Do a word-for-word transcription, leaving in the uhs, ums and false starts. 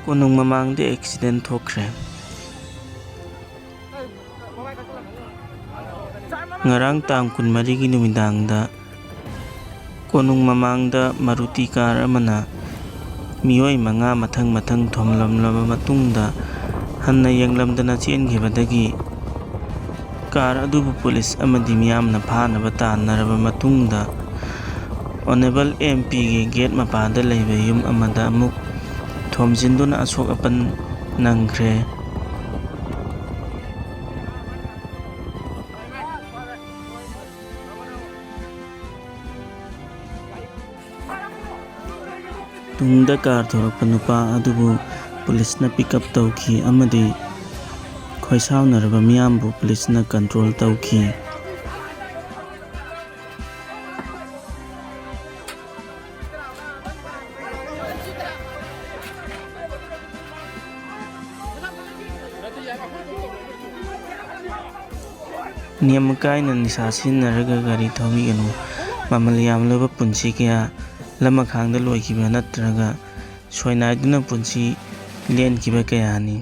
ꯀꯣꯅꯨꯡ ꯃꯃꯥꯡꯗ ꯑꯦꯛꯁꯤꯗꯦꯟ ꯊꯣꯛꯈ꯭ꯔꯦ꯫ ꯉꯔꯥꯡ ꯇꯥꯡ ꯀꯨꯟꯃꯔꯤꯒꯤ ꯅꯨꯃꯤꯗꯥꯡꯗ ꯀꯣꯅꯨꯡ ꯃꯃꯥꯡꯗ ꯃꯥꯔꯨꯇꯤ ꯀꯥꯔ ꯑꯃꯅ ꯃꯤꯑꯣꯏ ꯃꯉꯥ ꯃꯊꯪ ꯃꯊꯪ ꯊꯣꯝꯂꯝꯂꯕ ꯃꯇꯨꯡꯗ ꯍꯟꯅ ꯌꯦꯡꯂꯝꯗꯅ ꯆꯦꯟꯈꯤꯕꯗꯒꯤ ꯀꯥꯔ ꯑꯗꯨꯕꯨ ꯄꯨꯂꯤꯁ ꯑꯃꯗꯤ ꯃꯤꯌꯥꯝꯅ ꯐꯥꯅꯕ ꯇꯥꯟꯅꯔꯕ ꯃꯇꯨꯡꯗ ꯑꯣꯅꯦꯕꯜ ꯑꯦꯝ ꯄꯤꯒꯤ ꯒꯦꯠ ꯃꯄꯥꯗ ꯂꯩꯕ ꯌꯨꯝ ꯑꯃꯗ ꯑꯃꯨꯛ ꯊꯣꯝꯖꯤꯟꯗꯨꯅ ꯑꯁꯣꯛ ꯑꯄꯟ ꯅꯪꯈ꯭ꯔꯦ꯫ ꯇꯨꯡꯗ ꯀꯥꯔ ꯊꯧꯔꯛꯄ ꯅꯨꯄꯥ ꯑꯗꯨꯕꯨ ꯄꯨꯂꯤꯁꯅ ꯄꯤꯛ ꯑꯞ ꯇꯧꯈꯤ ꯑꯃꯗꯤ ꯈꯣꯏꯁꯥꯎꯅꯔꯕ ꯃꯤꯌꯥꯝꯕꯨ ꯄꯨꯂꯤꯁꯅ ꯀꯟꯇ꯭ꯔꯣꯜ ꯇꯧꯈꯤ꯫ ꯅꯤꯌꯝ ꯀꯥꯏꯅ ꯅꯤꯁꯥ ꯁꯤꯖꯤꯟꯅꯔꯒ ꯒꯥꯔꯤ ꯊꯧꯕꯤꯒꯅꯨ꯫ ꯃꯃꯜ ꯌꯥꯝꯂꯕ ꯄꯨꯟꯁꯤ ꯀꯌꯥ ꯂꯃꯈꯥꯡꯗ ꯂꯣꯏꯈꯤꯕ ꯅꯠꯇ꯭ꯔꯒ ꯁꯣꯏꯅꯥꯏꯗꯨꯅ ꯄꯨꯟꯁꯤ ꯂꯦꯟꯈꯤꯕ ꯀꯌꯥꯅꯤ꯫